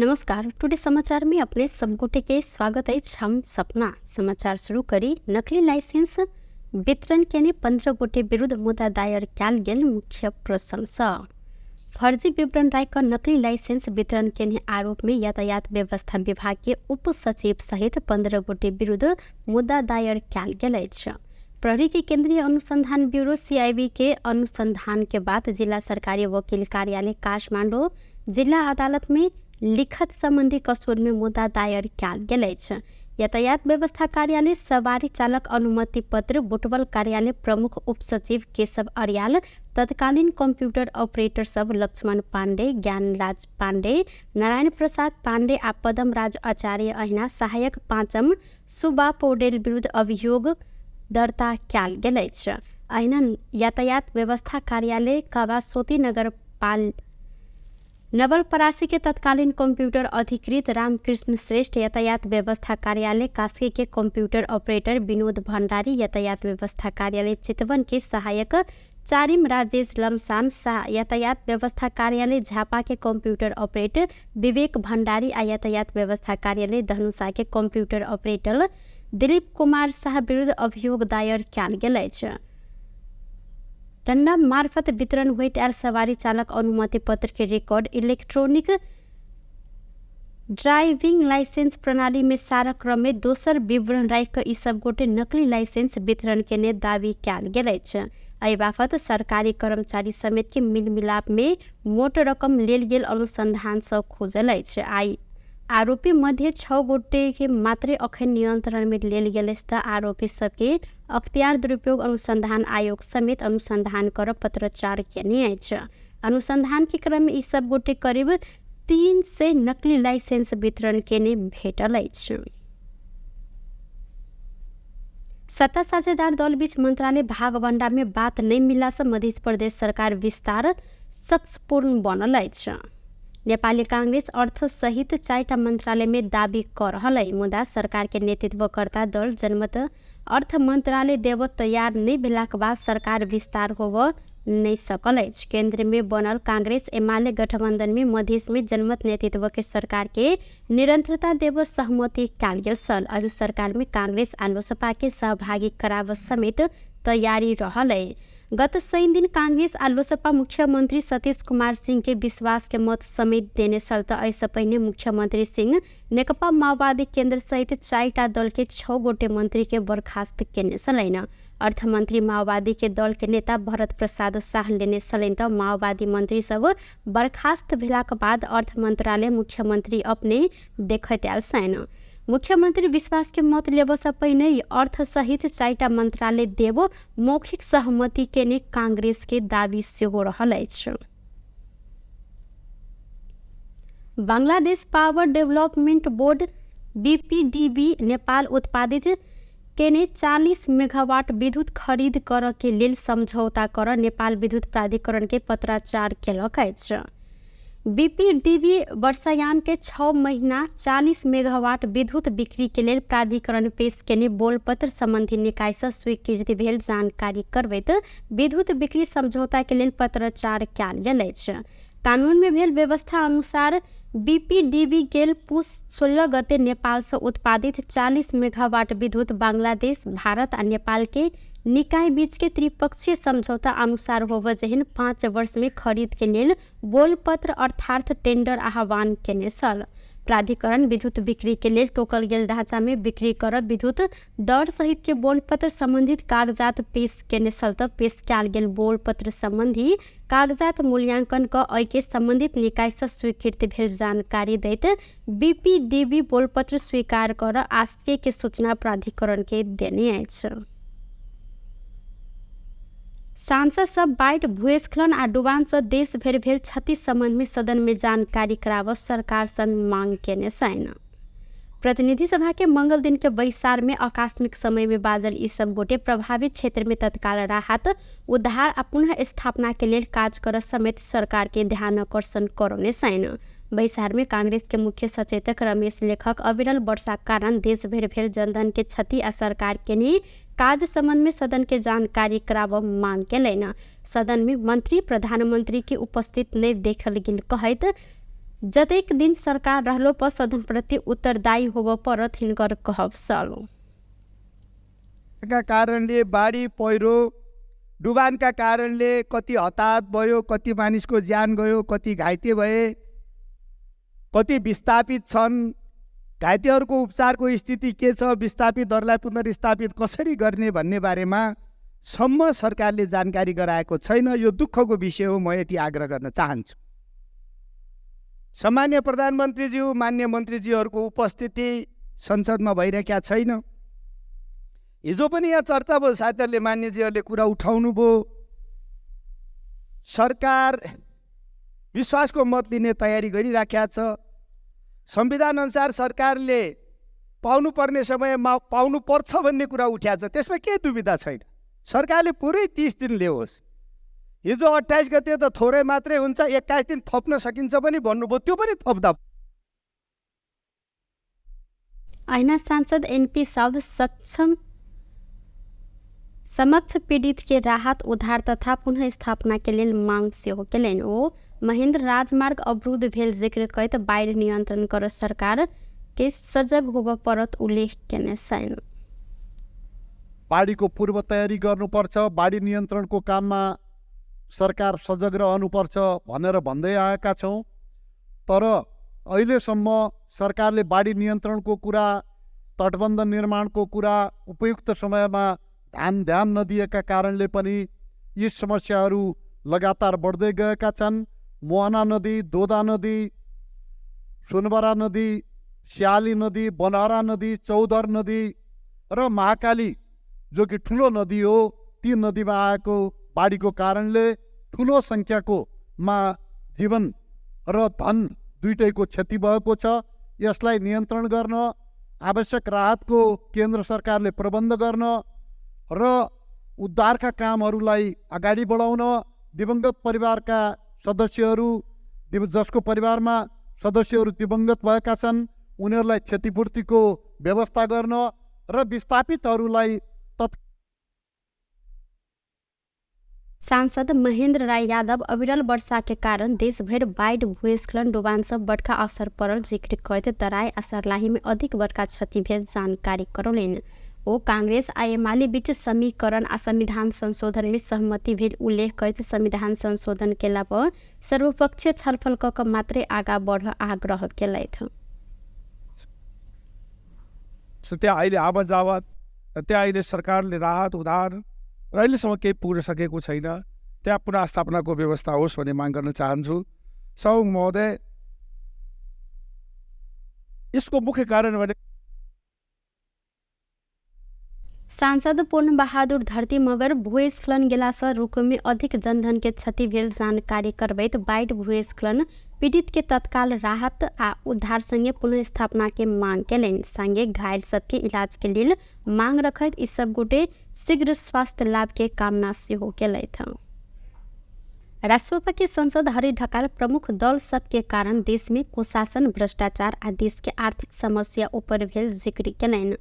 नमस्कार, टुडे समाचार में अपने सब गोटे के स्वागत अछि। हम सपना समाचार शुरू करी। नकली लाइसेंस वितरण केने 15 गोटे विरुद्ध मुद्दा दायर कयल गेल मुख्य प्रसंग। फर्जी विवरण राखि नकली लाइसेंस वितरण केने आरोप में यातायात व्यवस्था विभाग के उप सचिव सहित 15 गोटे विरुद्ध मुद्दा दायर कयल गेल अछि। प्रहरी के केंद्रीय अनुसंधान ब्यूरो सीआईबी के अनुसंधान के बाद जिला सरकारी वकील कार्यालय काठमाडौँ जिला अदालत में लिखत संबंधी कसूर में मुद्दा दायर कयल गेल अछि। यातायात व्यवस्था कार्यालय सवारी चालक अनुमति पत्र बुटवल कार्यालय प्रमुख उप सचिव केशव अर्याल, तत्कालीन कंप्यूटर ऑपरेटर सब लक्ष्मण पांडे, ज्ञानराज पांडे, नारायण प्रसाद पांडे आ पदमराज आचार्य अहिना सहायक पांचम सुबा पौडेल विरुद्ध अभियोग दर्ता कयल गेल अछि। अहिना यातायात व्यवस्था कार्यालय कावासोती नगरपाल नवलपरासी के तत्कालीन कंप्यूटर अधिकृत रामकृष्ण श्रेष्ठ, यातायात व्यवस्था कार्यालय कास्की के कंप्यूटर ऑपरेटर विनोद भंडारी, यातायात व्यवस्था कार्यालय चितवन के सहायक चारिम राजेश लमसान, यातायात व्यवस्था कार्यालय झापा के कंप्यूटर ऑपरेटर विवेक भंडारी आ यातायात व्यवस्था कार्यालय धनुषा के कंप्यूटर ऑपरेटर दिलीप कुमार शाह विरुद्ध अभियोग दायर कयल गेल अछि। डंडा मार्फत वितरण होइत आयल सवारी चालक अनुमति पत्र के रिकॉर्ड इलेक्ट्रॉनिक ड्राइविंग लाइसेंस प्रणाली में सारा क्रम में दोसर विवरण राखि ई सब गोटे नकली लाइसेंस वितरण केने दावी कयल गेल अछि। एहि बाबत सरकारी कर्मचारी समेत के मिलमिलाप में मोट रकम लेल गेल अनुसंधान सँ खोजल अछि। आई आरोपी मध्ये 6 गोटे के मात्रे अखन नियंत्रण में लेल गेल अछि त आरोपी सबके अख्तियार दुरुपयोग अनुसंधान आयोग समेत अनुसंधान कर पत्राचार केने अछि। अनुसंधान के क्रम में ई सब गोटे करीब 300 नकली लाइसेंस वितरण केने भेटल अछि। सत्ता साझेदार दल बीच मंत्रालय भागवंडा में बात नहीं मिलला से मध्य प्रदेश सरकार विस्तार सक्सपूर्ण बनल अछि। नेपाली कांग्रेस अर्थ सहित 4टा मंत्रालय में दावी कर रहल है, मुदा सरकार के नेतृत्वकर्ता दल जनमत अर्थ मंत्रालय देव तैयार नहीं भेलाक बाद सरकार विस्तार होव नहीं सकल अछि। केंद्र में बनल कांग्रेस एमाले गठबंधन में मधेश में जनमत नेतृत्व के सरकार के निरंतरता देव सहमति कयल गेल छल। अहि सरकार में कांग्रेस आ लोसपा के सहभागी कराब समेत तैयारी रहल है। गत शनि दिन कांग्रेस आ लोसपा मुख्यमंत्री सतीश कुमार सिंह के विश्वास के मत समेत देने छल त एहिसँ पहिने मुख्यमंत्री सिंह नेकपा माओवादी केंद्र सहित 4टा दल के 6 गोटे मंत्री के बर्खास्त केने छलनि। अर्थमंत्री माओवादी के दल के नेता भरत प्रसाद शाह लेने छलनि त माओवादी मंत्री सब बर्खास्त भेलाक बाद अर्थ मंत्रालय मुख्यमंत्री अपने देखैत आयल छनि। मुख्यमंत्री विश्वास के मत लेबऽ सँ पहिने अर्थ सहित 4टा मंत्रालय देब मौखिक सहमति केने कांग्रेस के दावी सेहो रहल अछि। Bangladesh power development board BPDB Nepal उत्पादित केने 40 मेगावाट विद्युत खरीद कर के लेल समझौता कर नेपाल विद्युत प्राधिकरण के पत्राचार केलक अछि। बीपीडीबी वर्षायाम के 6 महीना 40 मेगावाट विद्युत बिक्री के लेल प्राधिकरण पेश केने बोलपत्र संबंधी निकाय सँ स्वीकृति भेल जानकारी करबैत विद्युत बिक्री समझौता के लेल पत्राचार कयल गेल अछि। कानून में भेल व्यवस्था अनुसार बीपीडीबी गेल पुस 16 गते नेपाल से उत्पादित 40 मेगावाट विद्युत बांग्लादेश, भारत आ नेपाल के निकाय बीच के त्रिपक्षीय समझौता अनुसार होब जेहन 5 वर्ष में खरीद के लेल बोलपत्र अर्थात टेंडर आह्वान केने छल। प्राधिकरण विद्युत बिक्री के लेल तोकल गेल ढांचा में बिक्री कर विद्युत दर सहित के बोलपत्र संबंधित कागजात पेश केने छल त पेश कयल गेल बोलपत्र संबंधी कागजात मूल्यांकन क एहि के संबंधित निकाय से स्वीकृति भेल जानकारी दैत बीपीडीबी बोलपत्र स्वीकार कर आशय के सूचना प्राधिकरण के देने अछि। सांसद सब बाढ़ि, भूस्खलन आ डुबान सँ देश भरि भेल क्षति संबंध में सदन में जानकारी कराबऽ सरकार संग मांग केने छनि। प्रतिनिधि सभा के मंगल दिन के बैसार में आकस्मिक समय में बाजल ई सब गोटे प्रभावित क्षेत्र में तत्काल राहत, उद्धार आ पुनः स्थापना के लेल काज कर समेत सरकार के ध्यान आकर्षण करौने छनि। बैसार में कांग्रेस के मुख्य सचेतक रमेश लेखक अविरल वर्षा कारण देश भरि भेल जनधन के क्षति आ सरकार के नि काज संबंध में सदन के जानकारी कराबऽ मांग केलनि। सदन में मंत्री प्रधानमंत्री के उपस्थित नहि देखल गेल कहैत जतेक दिन सरकार रहलो पर सदन प्रति उत्तरदायी होबऽ पड़त हिनकर कहब छल। का कारणले बाढी पहिरो डुबानका कारणले कति हताहत भयो, कति मानिसको ज्यान गयो, कति घाइते भए, कति विस्थापित छन्, घाइतेहरूको उपचारको स्थिति के छ, विस्थापितहरूलाई पुनर्स्थापित कसरी गर्ने भन्ने बारेमा सम्म सरकारले जानकारी गराएको छैन। यो दुःखको विषय हो। म यति आग्रह गर्न चाहन्छु। सम्मान्य प्रधानमन्त्रीज्यू, मान्य मन्त्रीज्यूहरूको उपस्थिति संसदमा भइरहेका छैन। हिजो पनि यहाँ चर्चा भयो, साथीहरूले मान्यजीहरूले कुरा उठाउनु भयो। सरकार विश्वासको मत लिने तयारी गरिराखेको छ। संविधान अनुसार सरकारले पाउनुपर्ने समयमा पाउनुपर्छ भन्ने कुरा उठ्या छ, त्यसमा केही दुविधा छैन। सरकारले पुरै 30 दिन ल्याओस्। हिजो 28 गते त थोरै मात्रै हुन्छ, 21 दिन थप्न सकिन्छ पनि भन्नुभयो, त्यो पनि थप्दा। ऐना सांसद एनपी साउद सक्षम समक्ष पीड़ित के राहत उद्धार तथा पुनर्स्थापना के लेल मांग सेहो केलनि। ओ महेंद्र राजमार्ग अवरुद्ध भेल जिक्र करैत बाढ़ि नियंत्रण कर सरकार के सजग होबऽ पड़त उल्लेख केने छनि। बाढीको पूर्व तयारी गर्नुपर्छ, बाढी नियन्त्रणको काममा सरकार सजग रहनुपर्छ भनेर भन्दै आएका छौँ। तर अहिलेसम्म सरकारले बाढी नियन्त्रणको कुरा, तटबन्ध निर्माणको कुरा उपयुक्त समयमा ध्यान नदिएका कारणले पनि यी समस्याहरू लगातार बढ्दै गएका छन्। मोहना नदी, दोदा नदी, सुनबरा नदी, स्याली नदी, बनहरा नदी, चौधर नदी र महाकाली जो कि ठुलो नदी हो, ती नदीमा आएको बाढीको कारणले ठुलो सङ्ख्याको मा जीवन र धन दुईटैको क्षति भएको छ। यसलाई नियन्त्रण गर्न आवश्यक राहतको केन्द्र सरकारले प्रबन्ध गर्न र उद्धारका कामहरूलाई अगाडि बढाउन दिवंगत परिवारका सदस्यहरू, जसको परिवारमा सदस्यहरू दिवंगत भएका छन् उनीहरूलाई क्षतिपूर्तिको व्यवस्था गर्न र विस्थापितहरूलाई सांसद महेन्द्र राय यादव अविरल वर्षा के कारण देशभर बाढ़, भूस्खलन, डुबान सब बड़का असर पड़ल जिक्र करैत तराई आ सर्लाही में अधिक बड़का क्षति भेल जानकारी करौलनि। ओ कांग्रेस आ एमाले बीच समीकरण आ संविधान संशोधन में सहमति भेल उल्लेख करैत संविधान संशोधन केला पर सर्वपक्षीय छलफल क क मात्रै आगा बढ़ आग्रह केलथि। त्यहाँ अहिले आवात जावत, त्यहाँ अहिले सरकारले राहत उद्धार र अहिलेसम्म केही पुग्न सकेको छैन। त्यहाँ पुनर्स्थापनाको व्यवस्था होस् भन्ने माग गर्न चाहन्छु। सभामुख महोदय, यसको मुख्य कारण भने सांसद पूर्ण बहादुर धरती मगर भूस्खलन गेलासँ रुकुम में अधिक जनधन के क्षति भेल जानकारी करबैत बाढ़ि भूस्खलन पीड़ित के तत्काल राहत आ उद्धार संगे पुनर्स्थापना के मांग केलनि। संगे घायल सबके इलाज के लेल मांग रखैत ई सब गोटे शीघ्र स्वास्थ्य लाभ के कामना सेहो केलथि। रासोपा के सांसद हरि ढकाल प्रमुख दल सबके कारण देश में कुशासन, भ्रष्टाचार आ देश के आर्थिक समस्या ऊपर भेल जिक्र केलनि।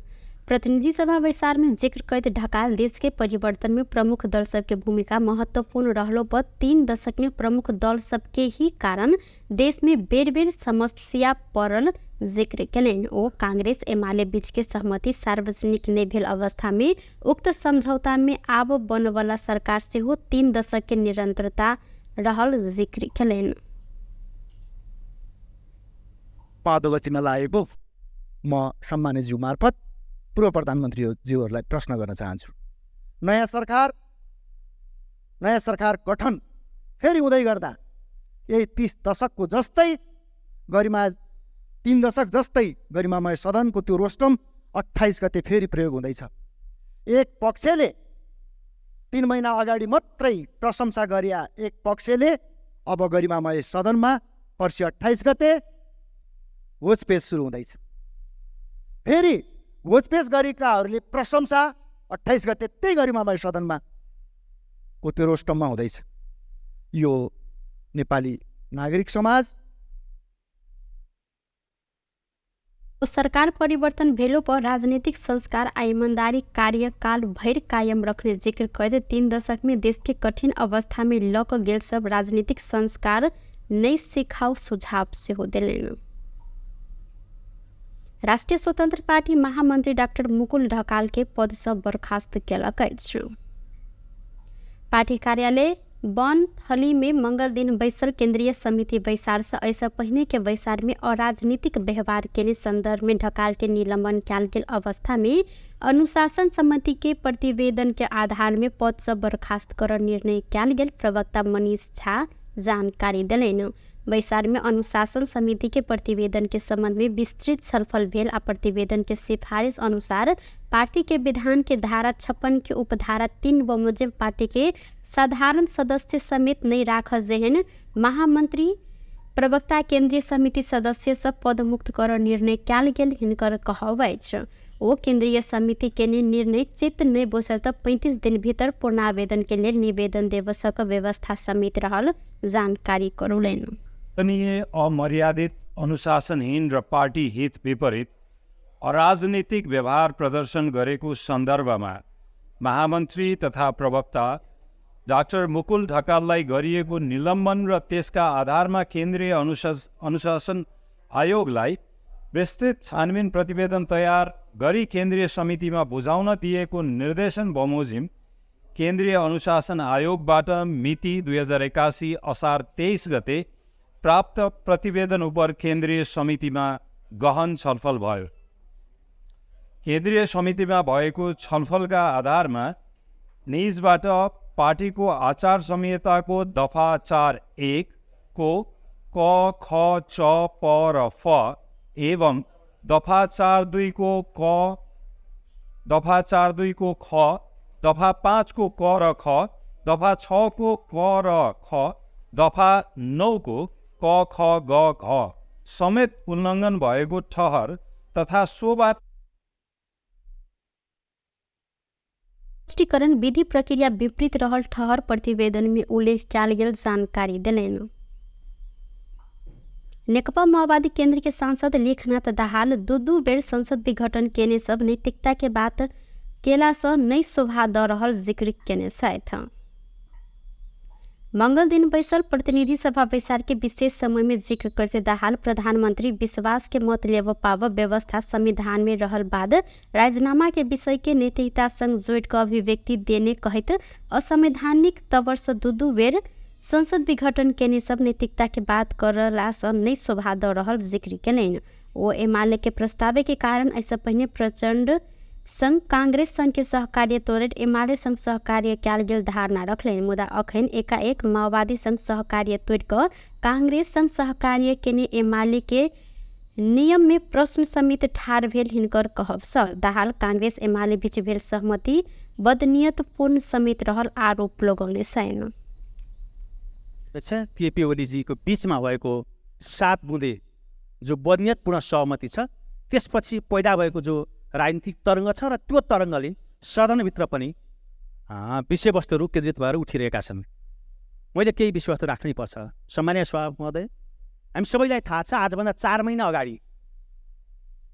प्रतिनिधि सभा बैसार में जिक्र करैत ढकाल देश के परिवर्तन में प्रमुख दल सबके भूमिका महत्वपूर्ण रहलो पर 3 दशक में प्रमुख दल सबके ही कारण देश में बेर बेर समस्या पड़ल जिक्र केलनि। ओ कांग्रेस एमाले बीच के सहमति सार्वजनिक नहि भेल अवस्था में उक्त समझौता में आब बनवला सरकार सेहो 3 दशक के निरंतरता रहल जिक्र केलनि। पादोगतिमा लागेको म सम्मान्यज्यू मार्फत पूर्व प्रधानमन्त्रीज्यूहरूलाई प्रश्न गर्न चाहन्छु। नयाँ सरकार गठन फेरि हुँदै गर्दा यही 30 दशकको जस्तै गरिमा, 3 दशक जस्तै गरिमामय सदनको त्यो रोस्टम 28 गते फेरि प्रयोग हुँदैछ। एक पक्षले 3 महिना अगाडि मात्रै प्रशंसा गरिया एक पक्षले अब गरिमामय सदनमा पर्सि 28 गते घोचपेच सुरु हुँदैछ। फेरि घोचपेच गरेकाहरूले प्रशंसा 28 गते त्यही गरिमामय सदनमा को त्यो रोस्टममा हुँदैछ। यो नेपाली नागरिक समाज सरकार परिवर्तन भेलो पर राजनीतिक संस्कार आ ईमानदारी कार्यकाल भरि कायम रखने जिक्र करैत 3 दशक में देश के कठिन अवस्था में लऽ कऽ गेल सब राजनीतिक संस्कार नहि सिखाउ सुझाव सेहो देलनि। राष्ट्रिय स्वतंत्र पार्टी महामंत्री डाक्टर मुकुल ढकाल के पद से बर्खास्त केलक अछि। पार्टी कार्यालय बनथली में मंगल दिन बैसल केंद्रीय समिति बैसार से ऐसा पहिने के बैसार में अराजनीतिक व्यवहार के संदर्भ में ढकाल के निलंबन कयल गेल अवस्था में अनुशासन समिति के प्रतिवेदन के आधार में पद से बर्खास्त कर निर्णय कयल गेल प्रवक्ता मनीष झा जानकारी देलनि। बैसार में अनुशासन समिति के प्रतिवेदन के संबंध में विस्तृत छलफल भेल आ प्रतिवेदन के सिफारिश अनुसार पार्टी के विधान के धारा 56 के उपधारा 3 बमोजिम पार्टी के साधारण सदस्य समेत नहीं राख जेहन महामंत्री प्रवक्ता केंद्रीय समिति सदस्य सब पदमुक्त कर निर्णय कयल गेल हिनकर कहब अछि। ओ केंद्रीय समिति के निर्णय चित्त नहि बोसल त 35 दिन भीतर पूर्णावेदन के लेल निवेदन देव सक व्यवस्था समेत रहल जानकारी करौलनि। अमर्यादित, अनुशासनहीन र पार्टी हित विपरीत अराजनीतिक व्यवहार प्रदर्शन गरेको सन्दर्भमा महामन्त्री तथा प्रवक्ता डाक्टर मुकुल ढकाललाई गरिएको निलम्बन र त्यसका आधारमा केन्द्रीय अनुशासन आयोगलाई विस्तृत छानबिन प्रतिवेदन तयार गरी केन्द्रीय समितिमा बुझाउन दिएको निर्देशन बमोजिम केन्द्रीय अनुशासन आयोगबाट मिति 2081 असार 23 गते प्राप्त प्रतिवेदन उपर केन्द्रीय समितिमा गहन छलफल भयो। केन्द्रीय समितिमा भएको छलफलका आधारमा निजबाट पार्टीको आचार संहिताको दफा 4(1) को क, ख, च, प र फ एवं दफा 4(2) को क, दफा 4(2) को ख, दफा 5 को क र ख, दफा 6 को क र ख, दफा 9 को क, ख, ग, घ समेत उल्लङ्घन भएको ठहर तथा सोबाट स्पष्टीकरण विधि प्रक्रिया विपरीत रहल ठहर प्रतिवेदन में उल्लेख कयल गेल जानकारी देलनि। नेकपा माओवादी केंद्र के सांसद लेखनाथ दाहाल दू दू बेर संसद विघटन केने सब नैतिकता के बात केला से नहि शोभा द रहल जिक्र केने छथि। मंगल दिन बैसल प्रतिनिधि सभा बैसार के विशेष समय में जिक्र करते दाहाल प्रधानमंत्री विश्वास के मत लेव पाव व्यवस्था संविधान में रहल बाद राजीनामा के विषय के नैतिकता संग जोड़ के अभिव्यक्ति देने कहत असंवैधानिक तवर से दू दू बेर संसद विघटन केने सब नैतिकता के बात करला से नहीं शोभा द रहल जिक्र केलनि। ओ एमाले के प्रस्तावे के कारण ऐसा पहिने प्रचंड संग कांग्रेस संग के सहकार्य तोड़ैत एमाले संग सहकार्य कयल गेल धारणा रखलनि, मुदा अखन एकाएक माओवादी संग सहकार्य तोड़ि कऽ कांग्रेस संग सहकार्य केने एमाले के नियम में प्रश्न समेत ठाढ़ भेल हिनकर कहब स दाहाल कांग्रेस एमाले बीच भेल सहमति बदनियतपूर्ण समेत रहल आरोप लगौने छनि। केपी ओलीजीको बीचमा भएको 7 बुँदे जो बदनियतपूर्ण सहमति छ त्यसपछि पैदा भएको जो राजनीतिक तरङ्ग छ र त्यो तरङ्गले सदनभित्र पनि विषयवस्तुहरू केन्द्रित भएर उठिरहेका छन्। मैले केही विषयवस्तु राख्नै पर्छ। सम्माननीय सभामुख महोदय, हामी सबैलाई थाहा छ आजभन्दा 4 महिना अगाडि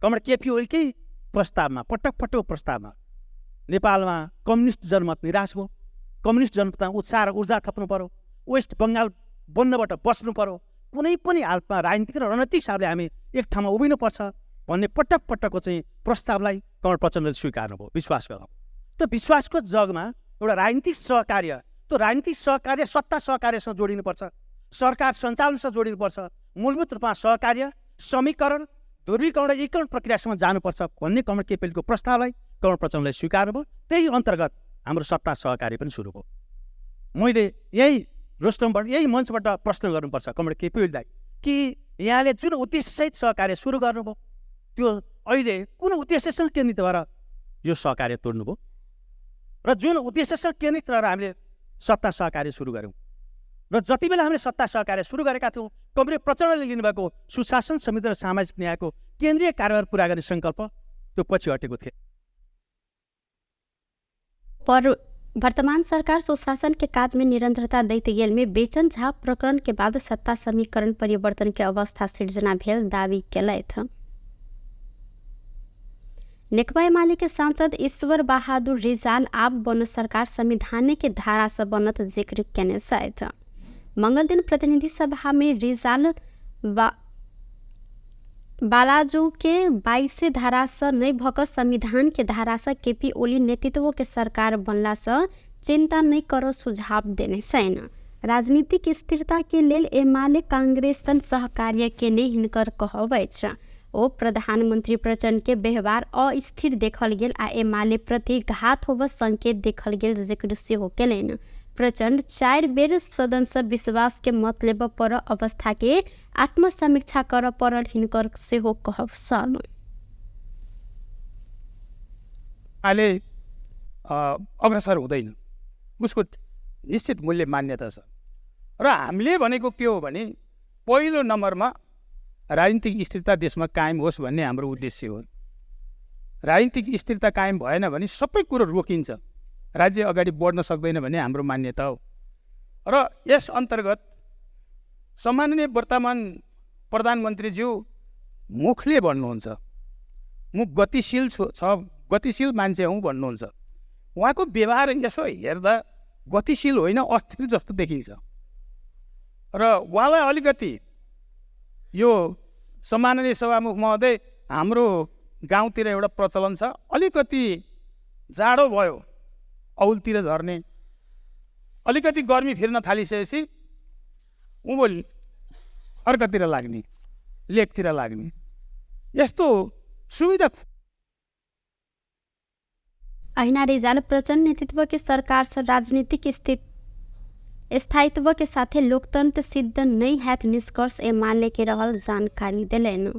कमरेड केपी ओलीकै प्रस्तावमा, पटक पटक प्रस्तावमा नेपालमा कम्युनिस्ट जनमत निराश भयो, कम्युनिस्ट जनमतमा उत्साह र ऊर्जा थप्नु पर्यो, वेस्ट बङ्गाल बन्नबाट बस्नु पर्यो, कुनै पनि हालतमा राजनीतिक र रणनीतिक हिसाबले हामी एक ठाउँमा उभिनुपर्छ भन्ने पटक पटकको चाहिँ प्रस्तावलाई कमरेड प्रचण्डले स्वीकार्नुभयो, विश्वास गर्नुभयो। त्यो विश्वासको जगमा एउटा राजनीतिक सहकार्य, त्यो राजनीतिक सहकार्य सत्ता सहकार्यसँग जोडिनुपर्छ, सरकार सञ्चालनसँग जोडिनुपर्छ, मूलभूत रूपमा सहकार्य, समीकरण, ध्रुवीकरण र एकीकरण प्रक्रियासँग जानुपर्छ भन्ने कमरेड केपी ओलीको प्रस्तावलाई कमरेड प्रचण्डले स्वीकार्नुभयो। त्यही अन्तर्गत हाम्रो सत्ता सहकार्य पनि सुरु भयो। मैले यही रोस्टमबाट, यही मञ्चबाट प्रश्न गर्नुपर्छ कमरेड केपी ओलीलाई कि यहाँले जुन उद्देश्यसहित सहकार्य सुरु गर्नुभयो त्यो अहिले कुन उद्देश्यसँग केन्द्रित भएर यो सहकार्य तोड्नुभयो र जुन उद्देश्यसँग केन्द्रित रहेर हामीले सत्ता सहकार्य सुरु गऱ्यौँ र जति बेला हामीले सत्ता सहकार्य सुरु गरेका थियौँ कमरेड प्रचण्डले लिनुभएको सुशासन, समृद्ध र सामाजिक न्यायको केन्द्रीय कार्यभार पुरा गर्ने सङ्कल्प त्यो पछि हटेको थियो। पर वर्तमान सरकार सुशासन के काज में निरंतरता दैत गेल में बेचन झा प्रकरण के बाद सत्ता समीकरण परिवर्तन के अवस्था सिर्जना भेल दावी केलथि। नेकपा एमाले के सांसद ईश्वर बहादुर रिजाल आब बन सरकार संविधान के धारा से बनत जिक्र केने छथि। मंगलदिन प्रतिनिधि सभा में रिजाल बालाजू के 22 धारा से नहि भऽ संविधान के धारा से केपी ओली नेतृत्व के सरकार बनला से चिंता नहीं करो सुझाव देने छनि। राजनीतिक स्थिरता के लेल एमाले कांग्रेस सन सहकार्य केने हिनकर कहब अछि। ओ प्रधानमंत्री प्रचण्ड के व्यवहार अस्थिर देखल गेल आ एमाले प्रति घात होब संकेत देखल गेल जिक्र सेहो केलनि। प्रचण्ड 4 बेर सदन से विश्वास के मत लेबऽ पड़ल अवस्था के आत्मसमीक्षा करऽ पड़ल हिनकर सेहो कहब छल। अहिले अग्रसर हुँदैन, उसको निश्चित मूल्य मान्यता छ। र हामीले भनेको के हो भने पहिलो नम्बरमा राजनीतिक स्थिरता देशमा कायम होस् भन्ने हाम्रो उद्देश्य हो। राजनीतिक स्थिरता कायम भएन भने सबै कुरो रोकिन्छ, राज्य अगाडि बढ्न सक्दैन भन्ने हाम्रो मान्यता हो। र यस अन्तर्गत सम्माननीय वर्तमान प्रधानमन्त्रीज्यू मुखले भन्नुहुन्छ म गतिशील छु, गतिशील मान्छे हुँ भन्नुहुन्छ। उहाँको व्यवहार यसो हेर्दा गतिशील होइन, अस्थिर जस्तो देखिन्छ। र उहाँलाई अलिकति यो सम्माननीय सभामुख महोदय, हाम्रो गाउँतिर एउटा प्रचलन छ, अलिकति जाडो भयो औलतिर झर्ने, अलिकति गर्मी फिर्न थालिसकेपछि उँभो अर्कातिर लाग्ने, लेकतिर लाग्ने, यस्तो सुविधा। अहिना रिजाल प्रचण्ड नेतृत्व के सरकार से राजनीतिक स्थायित्व के साथे लोकतंत्र सिद्ध नहीं हैत निष्कर्ष एमाले के रहल जानकारी देलनि।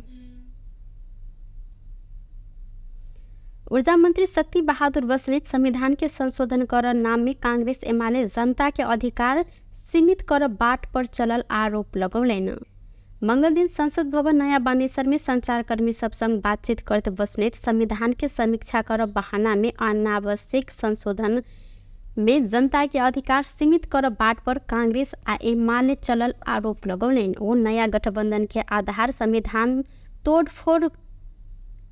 ऊर्जा मंत्री शक्ति बहादुर बस्नेत संविधान के संशोधन कर नाम में कांग्रेस एमाले जनता के अधिकार सीमित कर बाट पर चलल आरोप लगौलनि। मंगलदिन संसद भवन नयाँ बानेश्वर में संचारकर्मी सब संग बातचीत करते बस्नेत संविधान के समीक्षा कर बहाना में अनावश्यक संशोधन में जनता के अधिकार सीमित कर बाट पर कांग्रेस आ एमाले चलल आरोप लगौलनि। ओ नया गठबंधन के आधार संविधान तोड़फोड़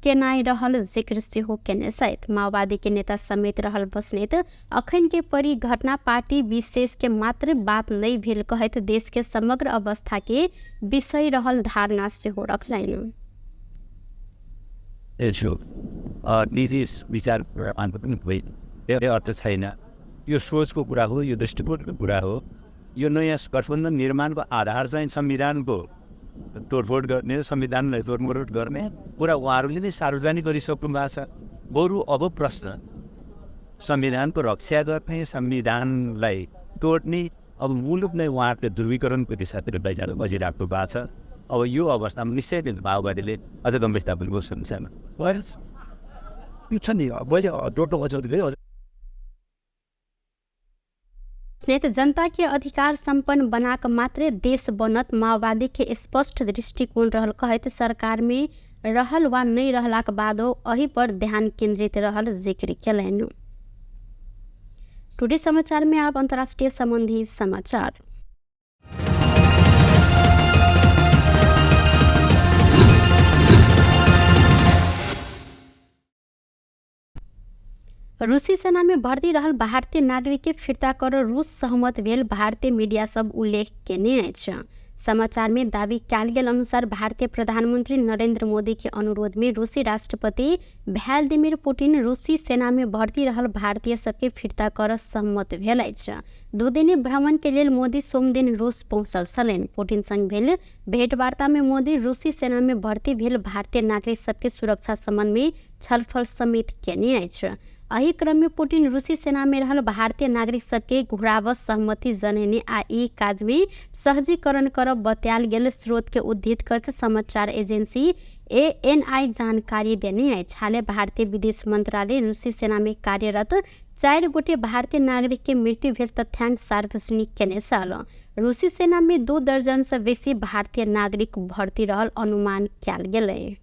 केनाइ रहल जिक्र सेहो केने छथि। माओवादी के नेता समेत रहल बस्नेत अखन के परिघटना पार्टी विशेष के मात्र बात नहीं भेल कहैत देश के समग्र अवस्था के विषय रहल धारणा सेहो रखलनि। यसो निजी विचार अर्थ छैन, यो सोचको कुरा हो, यो दृष्टिकोणको कुरा हो। यो नयाँ गठबन्धन निर्माणको आधार चाहिँ संविधानको तोडफोड गर्ने, संविधानलाई तोडमोड गर्ने कुरा उहाँहरूले नै सार्वजनिक गरिसक्नु भएको छ। बरु अब प्रश्न संविधानको रक्षा गर्ने, संविधानलाई तोड्ने, अब मुलुक नै उहाँहरूले ध्रुवीकरणको दिशातिर लैजान खोजिराख्नु भएको छ। अब यो अवस्थामा निश्चय नै माओवादीले अझ गम्भीरतापूर्वक समस्यामा यो छ नि, मैले जोड्न खोजेको। जनता के अधिकार सम्पन्न बनाक मात्रै देश बनत माओवादी के स्पष्ट दृष्टिकोण रहल कहैत सरकार में रहल वा नहीं रहलाक बादो अही पर ध्यान केंद्रित रहल जिक्र केलनि। टुडे समाचार में आप अंतर्राष्ट्रीय संबंधी समाचार। रूसी सेना में भर्ती रहल भारतीय नागरिक के फिर्ता कर रूस सहमत भेल भारतीय मीडिया सब उल्लेख केने अछि। समाचार में दावी कयल गेल अनुसार भारतीय प्रधानमंत्री नरेंद्र मोदी के अनुरोध में रूसी राष्ट्रपति व्लादिमीर पुतिन रूसी सेना में भर्ती रहल भारतीय सबके फिर्ता कर सहमत भेल अछि। 2 दिने भ्रमण के लेल मोदी सोमदिन रूस पहुँचल छलनि। पुतिन संग भेल भेंटवार्ता में मोदी रूसी सेना में भर्ती भेल भारतीय नागरिक सबके सुरक्षा संबंध में छलफल समेत केने अछि। एहि क्रम में पुतिन रूसी सेना में रहल भारतीय नागरिक सबके घुराव सहमति जनेने आ ई काज में सहजीकरण करब बतायल गेल स्रोत के उद्धृत करते समाचार एजेंसी एएनआई जानकारी देने अछि। हाले भारतीय विदेश मंत्रालय रूसी सेना में कार्यरत 4 गोटे भारतीय नागरिक के मृत्यु भेल तथ्यांक सार्वजनिक केने छल। रूसी सेना में 2 दर्जन से बेसी भारतीय नागरिक भर्ती रहल अनुमान कयल गेलै।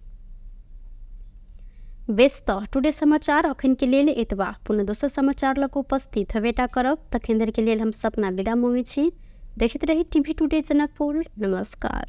बेस त टुडे समाचार अखन के लेल एतबा। पुनः दोसर समाचार लग उपस्थित हेबेटा करब, तखन धरि के लेल हम सपना विदा मांगै छी। देखैत रही टीवी टुडे जनकपुर। नमस्कार।